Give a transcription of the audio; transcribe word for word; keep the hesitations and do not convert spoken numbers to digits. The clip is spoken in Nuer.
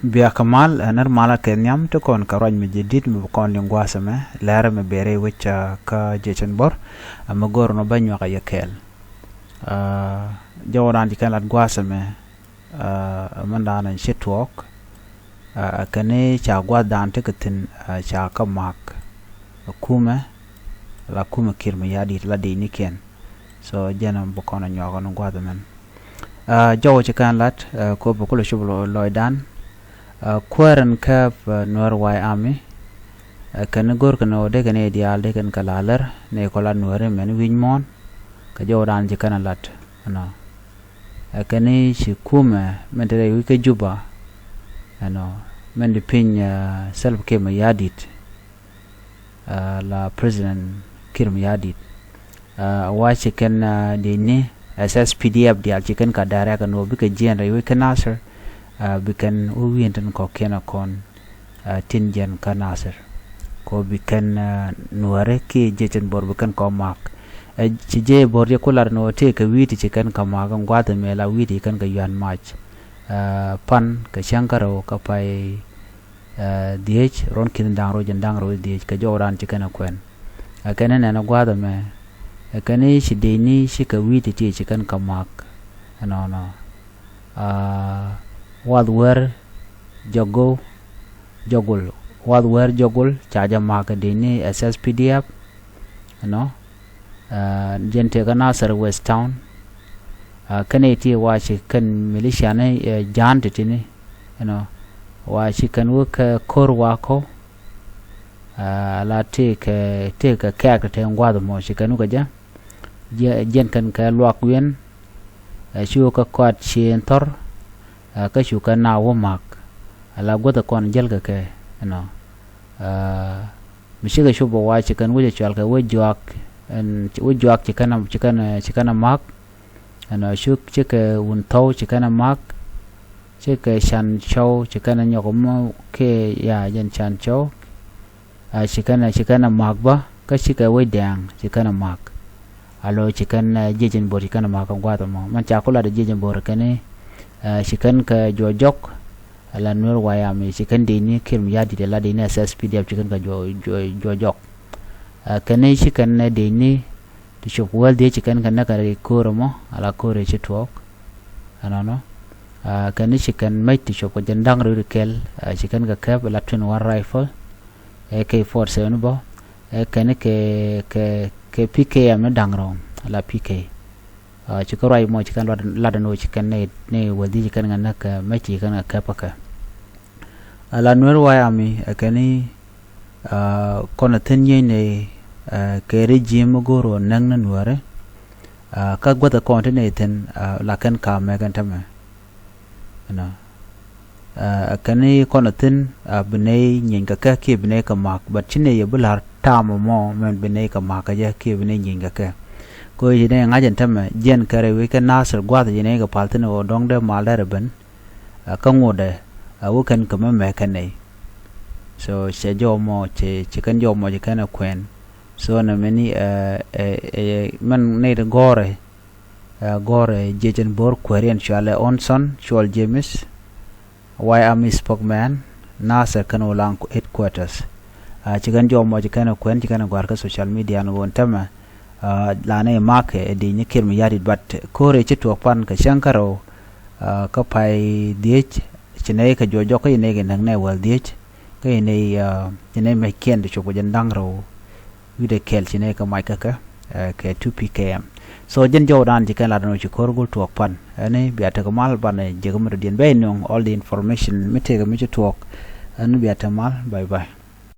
Bia kɛ mal, ɛ, nɛr malä kɛ nhiam ti kɔn kɛ ruac mi jɛ dit mi bi kɔn liŋ gua̱a̱th ɛmɛ, lɛr ɛmɛ bɛ rɛy wec, ɛ, kä Jiecɛn Bor, ɛ, mi go̱r nɔ bä nyuak a yɛ kɛɛl. Ɛ, jɔwdan ci kɛn lat gua̱a̱th ɛmɛ, ɛ, mɛn dan ci tuɔɔk, ɛ, kɛn ni ca gua̱a̱th dan ti kɛ thi̱n, ɛ, ca kä mak. Ɛ, kumɛ, la kumɛ Kiir Mayardit la di̱i̱t ni kiɛn. So, jɛn ɛmɛ bi kɔn a nyuak ɔn gua̱a̱th ɛmɛn. Ɛ, jɔw ci kɛn lat, ɛ, kop bi kulɛ cop lɔ-, lɔcdan. Ɛ, kuäär ɛn kɛp, ɛ, Nuɛr White Army. Ɛ, kɛn go̱r kɛn ɣöö dee kɛn i̱ diaal dee kɛn kɛ la lär ni kɔ la Nuɛri mɛn wi̱c muɔ̱ɔ̱n. Kɛ jɔwdan ci kɛn lat, ɛnɔ. Ɛ, kɛn i̱ ci kumɛ mɛn te rɛy wi̱c kä Juba, ɛnɔ, mɛn di piny, ɛ, Salva Kiir Mayardit. Ɛ, la President Kiir Mayardit. Ɛ, wa ci kɛn, ɛ, di̱i̱t ni S S P D F diaal ci kɛn ka direct ɛn ɣöö bikɛ jiɛn rɛy wec kä Nasir, ɛ, bi kɛn wä wi̱i̱n tin kɔ̱kiɛn ɛ kɔn, ɛ, tin jiɛn kä Nasir. Kɛ ɣöö bi kɛn, ɛ, Nuɛri kiɛ Jiecɛn Bor bi kɛn kɔ mak. Ɛ, ci Jiecɛn Bor jɛ ku lat ɛn ɣöö tëëkɛ wi̱i̱ ti ci kɛn kɛ mak ɛn gua̱a̱th ɛmɛ la wi̱i̱ ti ci kɛn kɛ yuan mac. Ɛ, pan kɛ cäŋ kä rɛw kä pay, ɛ, dhieec, ruɔ̱n ki̱n da̱ŋ rɛw jiɛn da̱ŋ rɛw dhieec kɛ jɔwdan ci kɛn ɛ kuɛn. Ɛ, kɛn ni nɛn ɛ gua̱a̱th ɛmɛ, ɛ, kɛn ni ci di̱i̱t ni ci kɛ wi̱i̱ ti ti ci kɛn kɛ mak. Ɛnɔnɔ. Ɛ, Wath Wɛr Jɔgol, Jɔgol, Wath Wɛr Jɔgol ca jɛ mak kɛ di̱i̱t ni S S P D F. Ɛnɔ. Ɛ, jɛn tëëkä Nasir West Town. Ɛ, kɛn i̱ ti wa ci kɛn militia ni, ɛ, ja̱a̱n ti ti ni, you know, wa ci kɛn wä kɛ ko̱r wa kɔ. Ɛ, la tëëkɛ, tëëkɛ kɛɛk ti te gua̱a̱th mɔ ci kɛn wä kɛ jɛ. Jɛ-, jɛn kɛn kɛ luak wiɛn. Ɛ, cu kɛ kɔat cien thɔr. Ɛ, kä cu kɛ na wä mak. Ɛ, la guäth kɔn jäl kɛ kɛ, you know. Ɛ, mi cikɛ cop bä wa ci kɛn wec ɛ cual kɛ wec juak, ɛn, wec juak ci kɛn, ci kɛn, ci kɛn ɛ mak. Ɛn ɔ, cuk, cikɛ wun thɔw ci kɛn ɛ mak. Cikɛ can cɔw ci kɛn ɛ nyɔk mɔ kɛ, ya, jɛn can cɔw. Ɛ, ci kɛn ɛ, ci kɛn ɛ mak bä, kä cikɛ wec dɛ̈ɛ̈ŋ ci kɛn ɛ mak. Alo ci kɛn, ɛ, Jiecɛn Bor ci kɛn ɛ mak kɛ gua̱a̱th ɛmɔ. Mɛn ca ku lat ɛ Jiecɛn Bor kɛn i̱, ɛ, ci kɛn kɛ juɔc jɔk. Ala Nuɛr White Army ci kɛn di̱i̱t ni Kiir Mayardit, ala di̱i̱t ni S S P D F ci kɛn kɛ juɔc, juɔc, juɔc jɔk. Ɛ, kɛn i̱ ci kɛn ɛ di̱i̱t ni ti cop wäl dhieec ci kɛn kɛ näk kɛ rɛy ko̱r ɛmɔ, ala ko̱r ëë ci tuɔɔk. Ɛnɔnɔ. Ɛ, kɛn i̱ ci kɛn mec ti cop kɛ jiɛn da̱ŋ rɛw kɛl, ɛ, ci kɛn kɛ kɛp ala twenty-one rifle, A K forty-seven bä, ɛ, kɛn i̱ kɛ, kɛ, kɛ P K M ni da̱ŋ rɛw, ala P K. Ɛ, ci kɛ ruac mɔ ci kɛn lat, lat ɛn ɣöö ci kɛn ni, ni wäl dhieec ci kɛn kɛ näk kɛ mec ti ci kɛn kɛ kɛp kɛ kɛ. Ala Nuɛr White Army, ɛ, kɛn i̱, ɛ, kɔn ɛ thi̱n nyieny ni, ɛ, kɛ regime mi go̱o̱r ɣöö näk ni Nuɛri. Ɛ, kä guäth ɛ kɔn ti ni thi̱n, ɛ, la kɛn ka̱a̱m mɛ kɛn tämɛ. You know. Ɛ, kɛn i̱ kɔn ɛ thi̱n, ɛ, bi nɛy nyieny kɛ kɛ kiɛ bi nɛy kɛ mak. But ci nɛy yɛ bi la̱r ta̱a̱m ɛmɔ mɛn bi nɛy kɛ mak kɛ jɛ kiɛ bi nɛy nyieny kɛ kɛ. Kɛ ɣöö ci nɛy ŋa̱c ɛn tämɛ, jiɛn kɛ rɛy wec kä Nasir gua̱th ci nɛy kɛ pal thi̱n ɣöö dɔ̱ŋ dee mal dee rɛ ben. Ɛ, kä ŋotdɛ, ɛ, wä kɛn kɛ mɛ mɛ kɛn nɛy. So, cɛ jɔw mɔ, cɛ, cɛ kɛn jɔw mɔ, cɛ kɛn ɛ kuɛn. So, nɛ mɛni, ɛ, ɛ, ɛ, mɛn nɛy ti gɔ̱rɛ, ɛ, gɔ̱rɛ Jiecɛn Bor kuääriɛn cualɛ Onson, cuɔl James, White Army spokesman, Nasir kɛn Ulaŋ headquarters. Ɛ, cɛ kɛn jɔw mɔ, cɛ kɛn ɛ kuɛn, cɛ kɛn ɛ gɔ̱a̱r kä social media ni ɣöö ɛn tämɛ, ɛ, la nɛy makɛ ɛ di̱i̱t ni Kiir Mayardit, but ko̱r ëë ci tuɔɔk pan kɛ cäŋ kä rɛw, ɛ, kä pay dhieec, ci nɛy kɛ juɔc jɔk kä ci nɛy kɛ näk nɛy wäl dhieec, kä ci nɛy, ɛ, ci nɛy mɛckiɛn ti cop kɛ jiɛn da̱ŋ rɛw wi̱cdɛ kɛl ci nɛy kɛ mac kä kɛ, ɛ, kɛ two P K M. So, jɛn jɔwdan ci kɛn lat ɛn ɣöö ci ko̱r go̱l tuɔɔk pan. Ɛn i̱ bia tekɛ mal banɛ jek mi dɔ̱diɛn bɛ inɔŋ all the information mi tëëkɛ mi ci tuɔɔk. Ɛn i̱ bia te mal, bye bye.